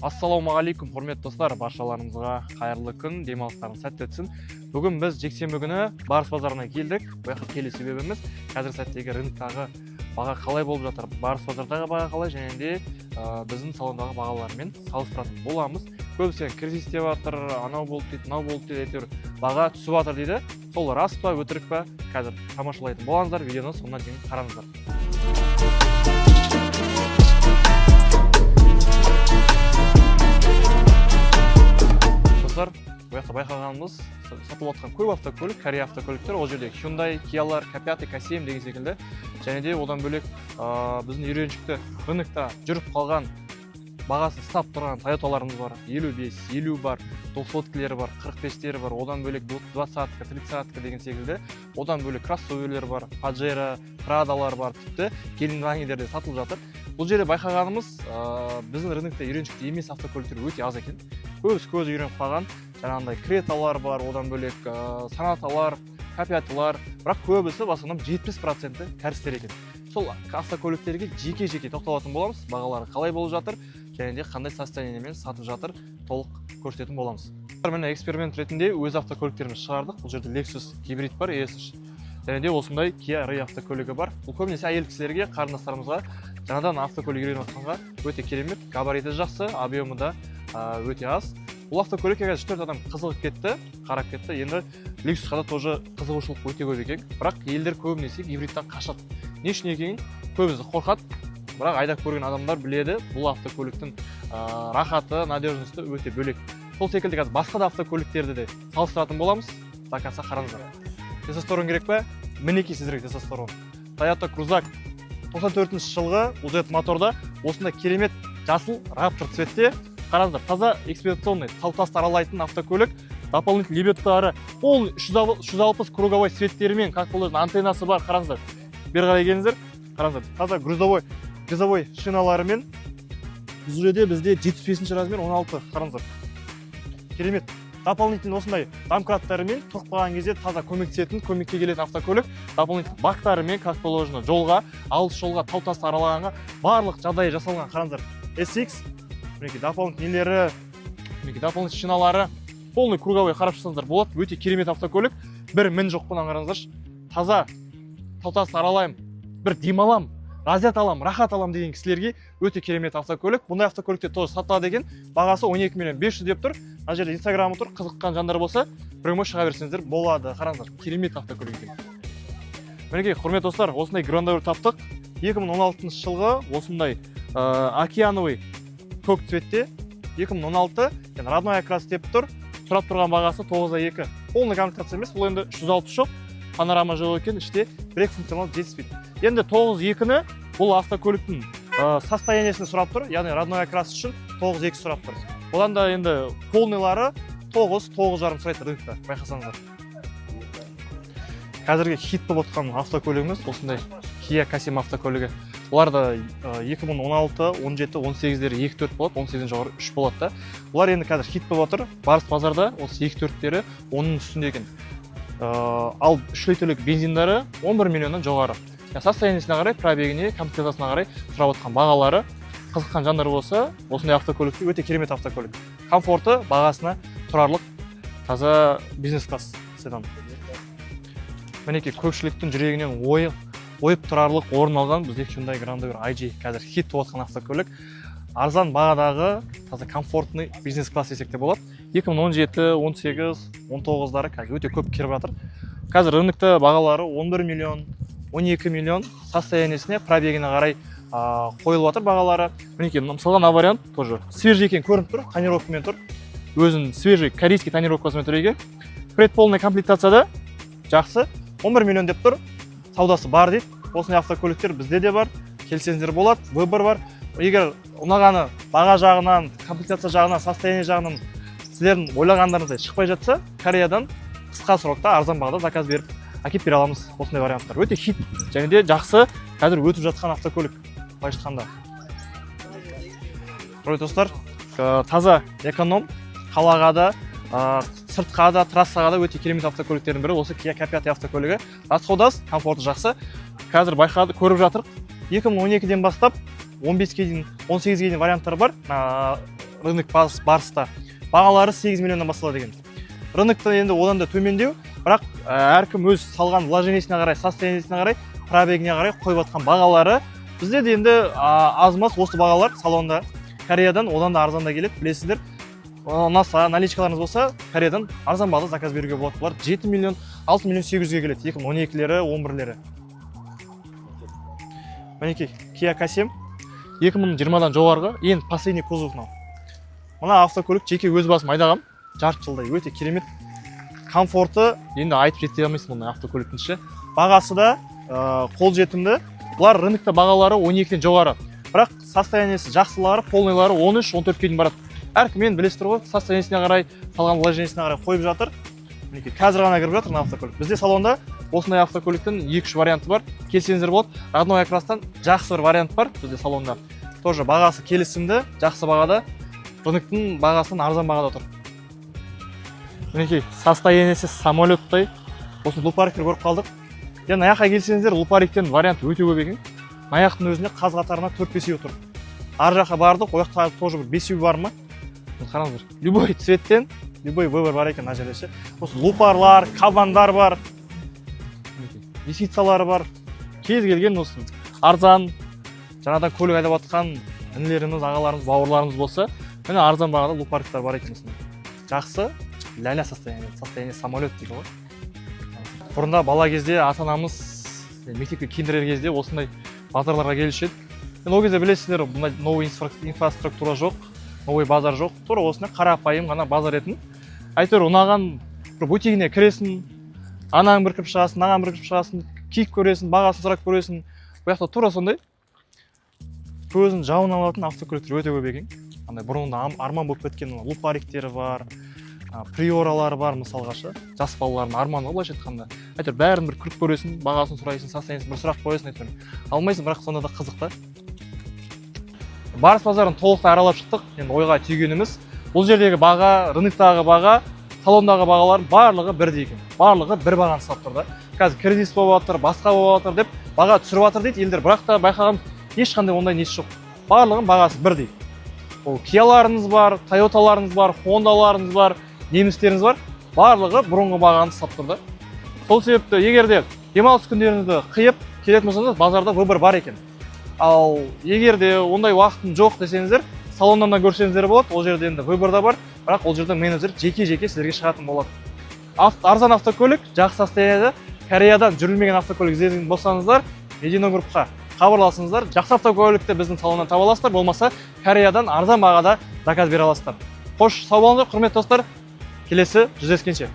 Ассалаумағалейкум, құрметті достар! Баршаларыңызға қайырлы күн, демалыстарыңыз сәтті өтсін. Бүгін біз жексенбі күні Барыс базарына келдік. Бұл жаққа келу себебіміз қазіргі сәттегі рыноктағы баға қалай болып жатыр, Барыс базардағы баға қалай және де біздің салондағы бағалармен салыстыратын боламыз. Көбісі кризис деп жатыр, анау болды дейді, мынау болды дейді, әйтеуір баға түсіп жатыр дейді. Сол рас па, өтірік па, қазір тамашалайтын болыңыздар. Видеоны соңына дейін қараңыздар. Достар, бұл жақта байқағанымыз, сатылып жатқан көп автокөлік Корея автокөліктер. Ол жерде Hyundai, Kiалар, К5, К7 деген секілді. Және де одан бөлек біздің үйреншікті рынокта жүріп қалған, бағасы ұстап тұрған Тойоталарымыз бар: 55, 50 бар, двухсоткілері бар, 45-тері бар, одан бөлек двадцатка, тридцатка деген секілді. Одан бөлек кроссоверлер бар, Паджеро, Прадалар бар, тіпті Гелендвагендер де сатылып жатыр. Бұл жерде байқағанымыз, біздің рынокта үйреншікті емес автокөліктер өте аз екен. Көбісі көзі үйреніп қалған жаңағындай Креталар бар, одан бөлек Сонаталар, К5лар, бірақ көбісі, в основном 70%-і кәрістер екен. Сол автокөліктерге жеке жеке тоқталатын боламыз. Бағалары қалай болып жатыр және де қандай состояниемен сатып жатыр, толық көрсететін боламыз. Міне, эксперимент ретінде өз автокөліктерімізді шығардық. Бұл жерде Lexus гибрид бар, ES3, және де осындай Kia Rio автокөлігі бар. Бұл көбінесе әйел кісілерге, қарындастарымызға, жаңадан автокөлік үйреніп жатқанға өте керемет. Габариті жақсы, объемы да өте аз. Бұл автокөлікке қазір үш төрт адам қызығып кетті, қарап кетті. Енді Lexusқа да тоже қызығушылық өте көп екен, бірақ елдер көбінесе гибридтан қашады. Не үшін екенін көбісі қорқады, бірақ айдап көрген адамдар біледі, бұл автокөліктің рахаты, надежності өте бөлек. Сол секілді қазір басқа да автокөліктерді де салыстыратын боламыз. До конца қараңыздар. Тестостерон керек па? Мінекей, сіздерге тестостерон. Toyota Крузак, 94 жылғы, UZ моторда, осындай керемет жасыл раптор цветте. Қараңыздар, таза экспедиционный, тау тасты аралайтын автокөлік. Дополнительный лебедкалары, полный 360 круговой светтерімен, как положено, антеннасы бар. Қараңыздар, бері қарай келіңіздер. Қараңыздар, таза грузовой, грузовой шиналарымен. Бұл жерде бізде 75 размер, 16. Қараңыздар, керемет. Дополнительный осындай домкраттарымен, тұрып қалған кезде таза көмектесетін, көмекке келетін автокөлік. Дополнительный бактарымен, как положено, жолға, алыс жолға, тау тасты аралағанға барлық жағдай жасалған. Қараңыздар, SX, мінекей, дополнительный нелері, мінекей, дополнительный шиналары, полный круговой қарап шықсаңыздар болады. Өте керемет автокөлік, бір мін жоқ бұдан. Қараңыздаршы, таза тау тасты аралаймын, бір демаламын, разряд аламын, рахат аламын деген кісілерге өте керемет автокөлік. Бұндай автокөліктер тоже сатылады екен. Бағасы 12 миллион 500 деп тұр. Мына жерде инстаграмы тұр, қызыққан жандар болса, прямой шыға берсеңіздер болады. Қараңыздар, керемет автокөлік екен. Мінекей, құрметті достар, осындай Грандер таптық, 2016 жылғы, осындай океановый көк цветте, 2016, енді родной окрас деп тұр. Сұрап тұрған бағасы 9,2. Полный комплектация емес бұл енді, 360 жоқ, панорама жоқ екен, іште бір екі функционал жетіспейді. Енді 9,2-ні бұл автокөліктің состояниесін сұрап тұр, яғни родной окрас үшін 9,2 сұрап тұр. Одан да енді полныйлары 9, 9,5 сұрайды рынокта, байқасаңыздар. Қазіргі хит болып отқан автокөлігіміз осындай Kia K7 автокөлігі. Бұлар да 2016, 17, 18-дері 2.4 болады, 18-ден жоғары 3 болады да. Бұлар енді қазір хит болып отыр Барыс базарда. Осы 2.4-тері оның үстінде екен. Ал 3 литрлік бензиндары 11 миллионнан жоғары. Состояниесіне қарай, пробегіне, комплектациясына қарай сұрап отқан бағалары. Қызыққан жандар болса, осындай автокөлікті, өте керемет автокөлік, комфорты бағасына тұрарлық, таза бизнес класс седан. Мінекей, көпшіліктің жүрегінен ойып тұрарлық орын алған бізде Hyundai Grandeur IG, қазір хит болып жатқан автокөлік. Арзан бағадағы таза комфортный бизнес класс десек те болады. 2017, 18, 19-дары қазір өте көп кіріп жатыр. Қазір рынокта бағалары 11 миллион, 12 миллион, состояниесіне, пробегіне қарай қойылып жатыр бағалары. Мінекей, мысалға, мына вариант тоже свежий екен, көрініп тұр, тонировкамен тұр, өзінің свежий корейский тонировкасымен тұр екен. Предполный комплектацияда, жақсы, 11 миллион деп тұр, саудасы бар дейді. Осындай автокөліктер бізде де бар, келсеңіздер болады, выбор бар. Егер ұнағаны баға жағынан, комплектация жағынан, состояние жағынан сіздердің ойлағандарыңыздай шықпай жатса, Кореядан қысқа срокта арзан бағада заказ беріп әкеліп бере аламыз. Осындай варианттар өте хит және де жақсы, қазір өтіп жатқан автокөлік былайша айтқанда. Құрметті достар, таза эконом, қалаға да, сыртқа да, трассаға да өте керемет автокөліктердің бірі осы Kia K5 автокөлігі. Расходы аз, комфорты жақсы. Қазір байқады, көріп жатырық, 2012-ден бастап 15-ке дейін, 18-ге дейін варианттар бар. Рынок Барыста бағалары 8 миллионнан басталады екен. Рынокта енді одан да төмендеу, бірақ әркім өз салған вложениесіне қарай, состояниесіне қарай, пробегіне қарай қойып жатқан бағалары. Бізде де енді аз-маз осы бағалар салонда. Кореядан одан да арзан да келеді, білесіздер. Ұнаса, наличкаларыңыз болса, Кореядан арзан бағада заказ беруге болады. Бұлар 7 миллион, 6 миллион 800-ге келеді, 2012-лері, 11-лері. Мінекей, Kia K7, 2020-дан жоғарғы, ең последний кузов мынау. Мына автокөлік жеке өз басым айдағам жарты жылдай, өте керемет комфорты, енді айтып жеткізе алмайсың бұндай автокөліктің ше. Бағасы да қолжетімді. Бұлар рынокта бағалары 12-ден жоғары, бірақ состояниесі жақсылары, полныйлары 13-14-ке дейін барады. Әркім енді, білесіздер ғой, состояниесіне қарай, салған вложениесіне қарай қойып жатыр. Мінекей, қазір ғана кіріп жатыр мына автокөлік. Бізде салонда осындай автокөліктің екі үш варианты бар, келсеңіздер болады. Родной окрастан жақсы бір вариант бар бізде салонда, тоже бағасы келісімді, жақсы бағада, рыноктың бағасынан арзан бағада тұр. Мінекей, состояниесі самолеттай осы лупариктер көріп қалдық. Енді мына жаққа келсеңіздер, лупариктен вариант өте көп екен. Мына жақтың өзінде қаз қатарына төрт бесеу тұр. Ар жаққа бардық, ол жақта тоже бір бесеу бар ма. Міне, қараңыздар, любой цветтен любой выбор бар екен мына жерде ше. Осы лупарлар, кабандар бар. Мінекей, лисицалары бар. Кез келген осы арзан, жаңадан көлік айдап жатқан інілеріміз, ағаларымыз, бауырларымыз болса, міне, арзан бағада лупариктар бар екен осындай. Жақсы ляля состояние, состояние самолет дейді ғой. Бұрында бала кезде ата анамыз мектепке киіндірер кезде осындай базарларға келуші еді. Енді ол кезде, білесіздер, бұндай новый инфраструктура жоқ, новый базар жоқ, тура осындай қарапайым ғана базар етін. Әйтеуір ұнаған бір бутигіне кіресің, анаң бір кіріп шығасың, мынаған бір кіріп шығасың, киіп көресің, бағасын сұрап көресің. Бұл жақта тура сондай көзін жауын алатын автокөліктер өте көп екен. Андай бұрынғыда арман болып кеткен лупариктері бар, приоралары бар мысалға ше. Жас балалардың арманы ғой былайша айтқанда. Әйтеуір бәрін бір кіріп көресің, бағасын сұрайсың, состояниесін бір сұрақ қоясың. Әйтеуір алмайсың, бірақ сонда да қызық та. Барыс базарын толықтай аралап шықтық. Енді ойға түйгеніміз: бұл жердегі баға, рыноктағы баға, салондағы бағалар барлығы бірдей екен, барлығы бір бағаны ұстап тұр да. Қазір кризис болып жатыр, басқа болып жатыр деп баға түсіріп жатыр дейді елдер, бірақ та байқағанымыз, ешқандай ондай несі жоқ, барлығының бағасы бірдей. Ол кияларыңыз бар, тойоталарыңыз бар, хондаларыңыз бар, немістеріңіз бар, барлығы бұрынғы бағаны ұстап тұр да. Сол себепті егер де демалыс күндеріңізді қиып келетін болсаңыз, базарда выбор бар екен. Ал егер де ондай уақытым жоқ десеңіздер, салоннан да көрсеңіздер болады. Ол жерде енді выбор да бар, бірақ ол жерде менеджер жеке жеке сіздерге шығатын болады. Арзан автокөлік, жақсы состояниеде, Кореядан жүрілмеген автокөлік іздеген болсаңыздар, Медина Группқа хабарласыңыздар. Жақсы автокөлікті біздің салоннан таба аласыздар, болмаса Кореядан арзан бағада заказ бере аласыздар. Қош, сау болыңыздар, құрметті достар, келесі жүздескенше.